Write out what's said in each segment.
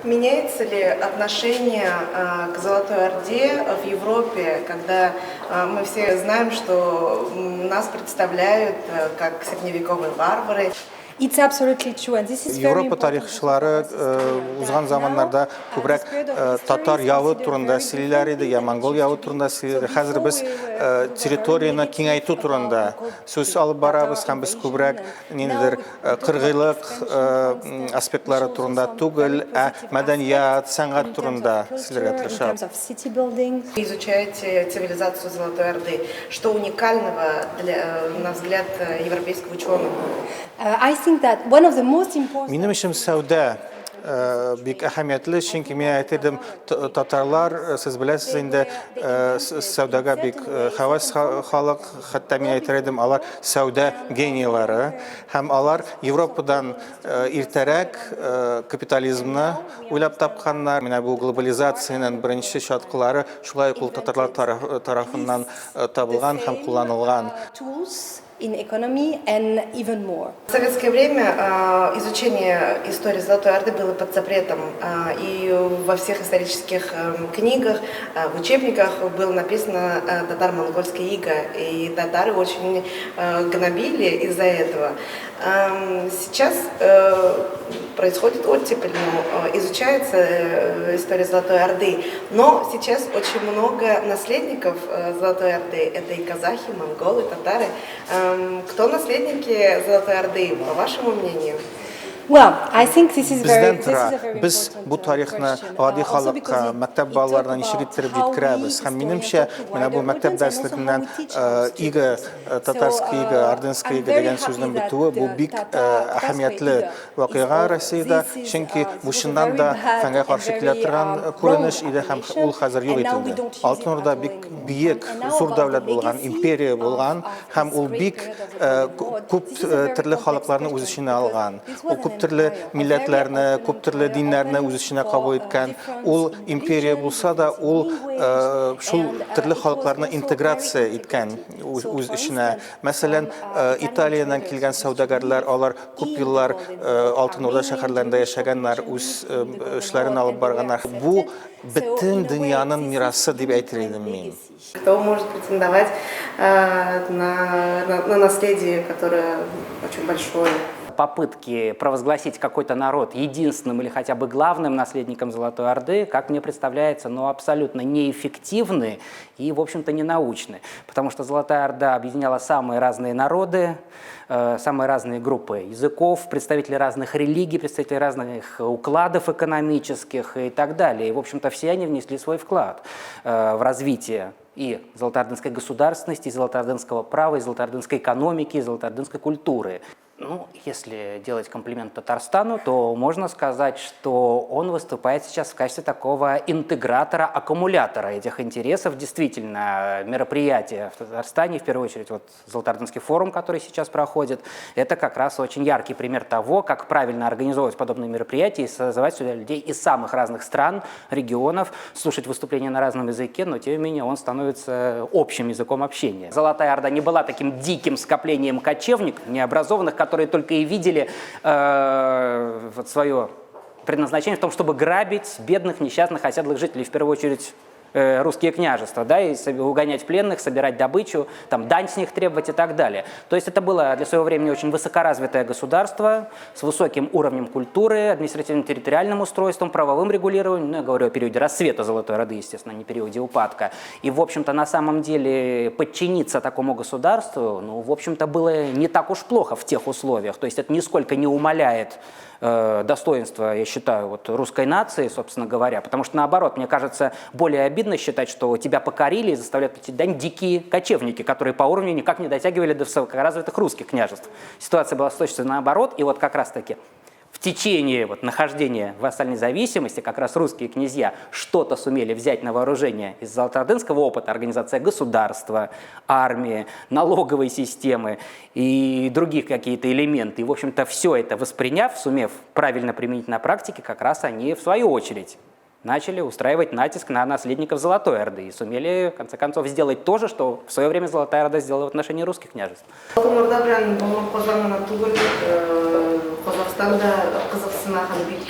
Меняется ли отношение к Золотой Орде в Европе, когда мы все знаем, что нас представляют как средневековые варвары? Европа тарихчылары узган заманнарда күбрәк татар явы турында сөйлиләр иде, я монгол явы турында сөйлиләр. Хәзер без территорияне киңәйтү турында сүз алып барабыз һәм без күбрәк ниндидер кыргыйлык аспектлары турында түгел, ә мәдәният, сәнгать турында сөйләргә тырышабыз. Изучаете цивилизацию Золотой Орды. Что уникального для, на взгляд европейского ученого? Минем өчен сәүдә бик әһәмиятле, чөнки мин әйтер идем, татарлар, сез беләсез инде, сәүдәгә бик һәвәс халык, хәтта мин әйтер идем, алар сәүдә генийлары, һәм алар Европадан иртәрәк капитализмны уйлап тапканнар. Менә бу глобализациянең беренче чаткылары шулай ук ул татарлар тарафыннан табылган һәм кулланылган. In economy and even more. В советское время изучение истории Золотой Орды было под запретом, и во всех исторических книгах, в учебниках было написано татаро-монгольское иго, и татары очень гнобили из-за этого. Сейчас происходит оттепель, ну, изучается история Золотой Орды, но сейчас очень много наследников Золотой Орды, это и казахи, монголы, татары. Кто наследники Золотой Орды, по вашему мнению? Бездән тора, без бу тарихны гади халыкка, мәктәп балаларына ничек иттереп җиткерәбез. Һәм минемчә, менә бу мәктәп дәреслекеннән иго, татарский иго, ордынский иго дигән сүзнең бетүе, бу бик әһәмиятле вакыйга Россиядә, чөнки бу чыннан да фәнгә каршы килә торган күренеш иде һәм ул хәзер юк ителде. Алтын Урда бик биек, зур дәүләт булган, империя булган һәм ул бик күп төрле халыкларны үз эченә алган. Ул күп төрле милләтләрне, күп төрле диннәрне үз эченә кабул иткән. Ул империя булса да, ул шул төрле халыкларны интеграция иткән үз эченә. Мәсәлән, Италиядән килгән сәүдәгәрләр, алар күп еллар Алтын Урда шәһәрләрендә яшәгәннәр, үз эшләрен алып барганнар. Бу бөтен дөньяның мирасы дип әйтер идем мин. Кто может претендовать на наследие, которое очень большое? Попытки провозгласить какой-то народ единственным или хотя бы главным наследником Золотой Орды, как мне представляется, ну, абсолютно неэффективны и, в общем-то, ненаучны. Потому что Золотая Орда объединяла самые разные народы, самые разные группы языков, представители разных религий, представители разных укладов экономических и так далее. И, в общем-то, все они внесли свой вклад в развитие и золотоордынской государственности, и золотоордынского права, и золотоордынской экономики, и золотоордынской культуры. Ну, если делать комплимент Татарстану, то можно сказать, что он выступает сейчас в качестве такого интегратора, аккумулятора этих интересов. Действительно, мероприятия в Татарстане, в первую очередь, вот Золотоордынский форум, который сейчас проходит, это как раз очень яркий пример того, как правильно организовывать подобные мероприятия и созывать сюда людей из самых разных стран, регионов, слушать выступления на разном языке, но тем не менее он становится общим языком общения. Золотая Орда не была таким диким скоплением кочевников, необразованных, которые только и видели вот свое предназначение в том, чтобы грабить бедных, несчастных, оседлых жителей, в первую очередь русские княжества, да, и угонять пленных, собирать добычу, там, дань с них требовать и так далее. То есть это было для своего времени очень высокоразвитое государство с высоким уровнем культуры, административно-территориальным устройством, правовым регулированием, ну, я говорю о периоде расцвета Золотой Орды, естественно, не периоде упадка. И, в общем-то, на самом деле подчиниться такому государству, ну, в общем-то, было не так уж плохо в тех условиях. То есть это нисколько не умаляет достоинства, я считаю, вот, русской нации, собственно говоря, потому что, наоборот, мне кажется, более обидно считать, что тебя покорили и заставляют платить дань дикие кочевники, которые по уровню никак не дотягивали до высокоразвитых русских княжеств. Ситуация была с точностью наоборот, и вот как раз-таки в течение вот нахождения в вассальной зависимости как раз русские князья что-то сумели взять на вооружение из золотоордынского опыта: организация государства, армии, налоговой системы и других какие-то элементы. И, в общем-то, все это восприняв, сумев правильно применить на практике, как раз они, в свою очередь, начали устраивать натиск на наследников Золотой Орды и сумели, в конце концов, сделать то же, что в свое время Золотая Орда сделала в отношении русских княжеств. Алтын Урда белән Болгар Казан гына түгел, Казахстан да кызыксына һәм бик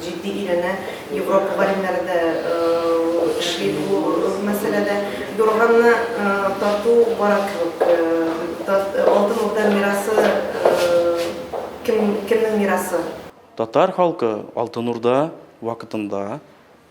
җитди. өйрәнә, Европа галимнәре дә эшли бу мәсьәләдә. Юрганны тарту бара кебек. Алтын Урда мирасы кем, кемнең мирасы? Татар халкы Алтын Урда вакытында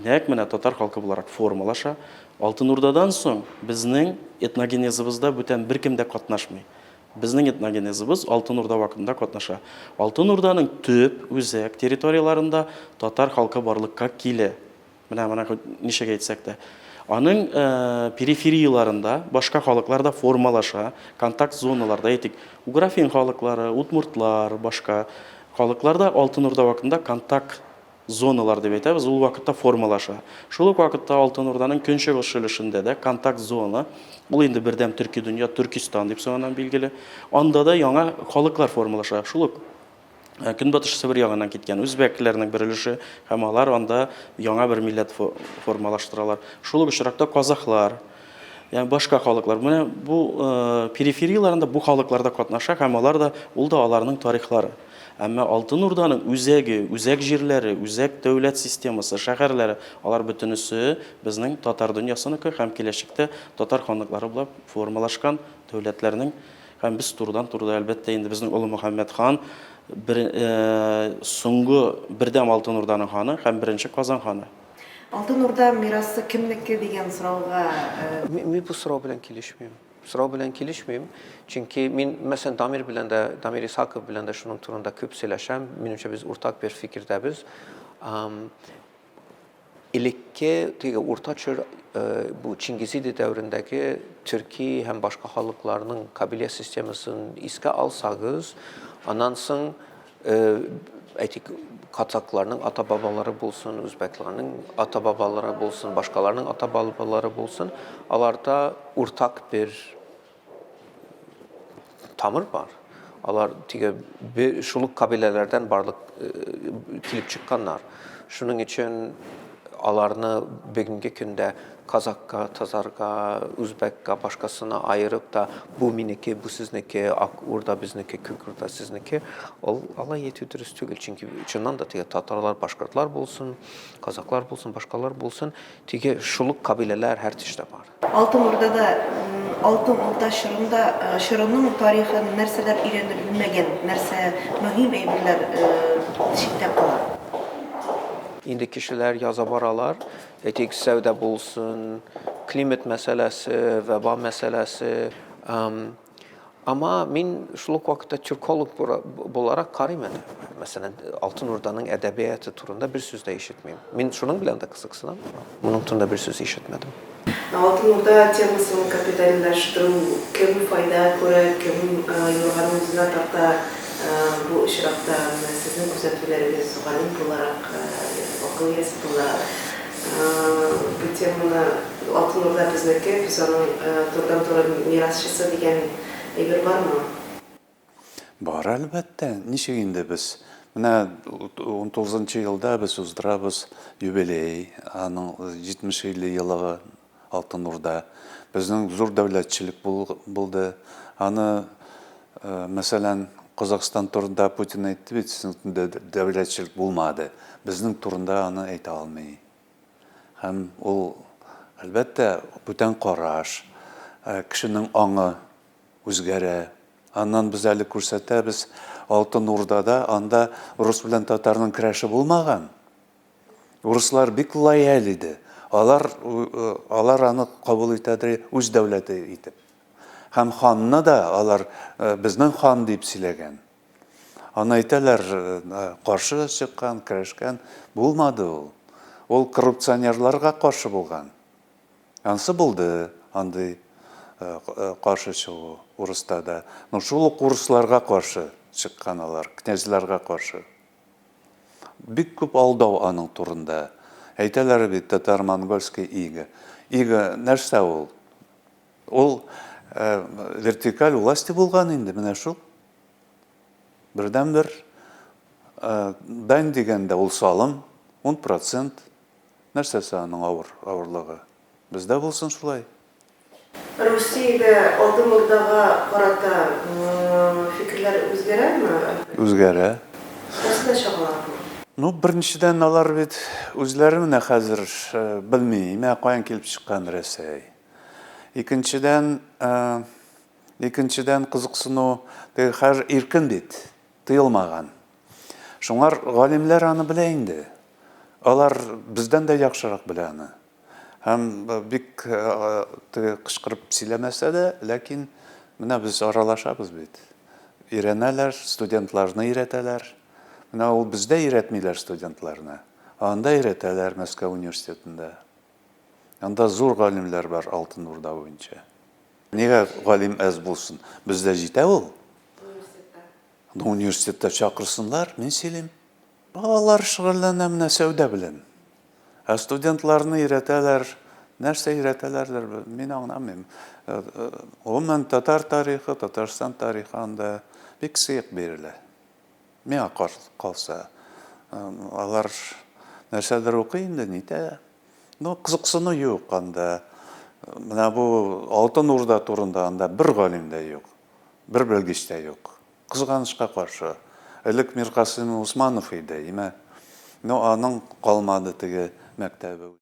нәкъ менә татар халкы буларак формалаша. Алтын Урдадан соң безнең этногенезыбызда бүтән беркем дә катнашмый. Безнең этногенезыбыз Алтын Урда вакытында катнаша. Алтын Урданың төп, үзәк территорияләрендә татар халкы барлыкка килә. Менә моны ничек әйтсәк тә. Аның периферияләрендә башка халыклар да формалаша, контакт зоналарда, әйтик, угрофин халыклары, удмуртлар, башка халыклар да Алтын Урда вакытында контакт зоналар дип әйтәбез, ул вакытта формалаша. Шул ук вакытта Алтын Урданың көнчыгыш өлешендә дә контакт зона, ул инде бердәм төрки дөнья, Төркистан дип соңыннан билгеле, анда да яңа халыклар формалаша. Шул ук э, Көнбатыш Себер ягыннан киткән үзбәкләрнең бер өлеше һәм алар анда яңа бер милләт формалаштыралар. Шул ук очракта казахлар, ягъни башка халыклар. Менә бу э, периферияләрендә бу халыклар да катнаша һәм алар да ул да аларның тарихлары. Әмма Алтын Урданың үзәге, үзәк җирләре, үзәк дәүләт системасы, шәһәрләре, алар бөтенесе безнең татар дөньясыныкы һәм киләчәктә татар ханлыклары булып формалашкан дәүләтләрнең һәм без турыдан-туры да, әлбәттә инде, безнең Олы Мөхәммәд хан, бер, соңгы бердәм Алтын Урданың ханы һәм беренче Казан ханы. Алтын Урда мирасы кемнеке дигән сорауга. Мин бу сорау белән килешмим. Сорау белән килешмим, чөнки мин, мәсәлән, Дамир белән дә, Дамир Исхаков белән дә шуның турында күп сөйләшәм. Минемчә, без уртак бер фикердәбез. Элекке теге урта чор э, бу Чингизиды дәверендәге төрки һәм башка халыкларның кабилә системасын искә алсагыз, аннан соң э, әйтик, казакларның ата-бабалары булсын, үзбәкләрнең ата-бабалары булсын, башкаларның ата-бабалары булсын, аларда уртак бер тамыр бар. Алар теге шул ук кабиләләрдән барлык э, килеп чыкканнар. Шуның өчен аларны бүгенге көндә казакка, татарга, үзбәккә, башкасына аерып та, бу минеке, бу сезнеке, ак урда безнеке, күк урда сезнеке, ул алай әйтү дөрес түгел. Чөнки чыннан да теге татарлар, башкортлар булсын, казаклар булсын, башкалар булсын, теге шул ук кабиләләр һәр төштә бар. Алтын Урдада, Алтын Урда чорында, чорының тарихы нәрсәләр өйрәнелмәгән, нәрсә мөһим әйберләр читтә кала? Инде кешеләр яза баралар, Әйтик, сәүдә булсын, климат мәсьәләсе, вәба мәсьәләсе. Ама мин шул ук вакытта тюрколог буларак карыйм әле. Мәсәлән, Алтын Урданың әдәбияты турында бер сүз дә ишетмим. Мин шуның белән дә кызыксынам. Моның турында бер сүз ишетмәдем. Алтын Урда темасын капитальләштерү кем файда күрә, кем юрганны үзенә тарта бу очракта? Менә сезнең күзәтүләрегез, галим буларак, акыл иясе буларак, бу теманы Алтын Урда безнеке, без аның турыдан-туры мирасчысы дигән әйбер бармы? Бар, әлбәттә. Ничек инде без? Менә унтугызынчы елда без уздырабыз юбилей, аның 70-50 еллыгы Алтын Урда. Безнең зур дәүләтчелек булды. Аны, мәсәлән, Казахстан турында Путин әйтте бит, сезнең дәүләтчелек булмады. Безнең турында аны әйтә алмый. Һәм ул, әлбәттә, бүтән караш, кешенең аңы үзгәрә. Аннан без әле күрсәтәбез, Алтын Урдада анда рус белән татарның көрәше булмаган. Урыслар бик лояль иде. Алар, алар аны кабул итәдер үз дәүләте итеп. Һәм ханны да алар безнең хан дип сөйләгән. Аны әйтәләр, каршы чыккан, көрәшкән. Булмады ул. Ул коррупционерларга каршы булган. Ансы булды андый каршы чыгу урыста да. Но шул ук урысларга каршы чыккан алар, князьларга каршы. Бик күп алдау аның турында. Әйтәләр бит, татар-монгольский иго. Иго нәрсә ул? Ул вертикаль власти булган инде, менә шул. Бердәнбер дань дигәндә ул салым, 10 процент. Нәрсәсе аның авыр, авырлыгы? Бездә булсын шулай. Русиядә Алтын Урдага карата фикерләр үзгәрәме? Үзгәрә. Нәрсәдә чагыла бу? Ну, беренчедән, алар бит үзләре менә хәзер белми, имә каян килеп чыккан Рәсәй. Икенчедән, икенчедән кызыксыну теге хәзер иркен бит, тыелмаган. Шуңар галимнәр аны белә инде. Алар бездән дә яхшырак белә аны. Һәм бик теге кычкырып сөйләмәсә дә, ләкин менә без аралашабыз бит. Өйрәнәләр, студентларны өйрәтәләр. Менә ул бездә өйрәтмиләр студентларны, ә анда өйрәтәләр Мәскәү университетында. Анда зур галимнәр бар Алтын Урда буенча. Нигә галим әз булсын? Бездә җитә ул. Университетта. Ну, университетта чакырсыннар, мин сөйлим. Алар шөгыльләнә менә сәүдә белән. Ә студентларны өйрәтәләр, нәрсә өйрәтәләрдер, мин аңламыйм. Гомумән, татар тарихы, Татарстан тарихы анда бик сыек бирелә. Миңа калса, алар нәрсәдер укый инде, нитә. Ну, кызыксыну юк анда. Менә бу Алтын Урда турында анда бер галим дә юк, бер белгеч тә юк. Кызганычка каршы. Элек Миркасыйм Усманов иде, име. Но аның калмады теге мәктәбе.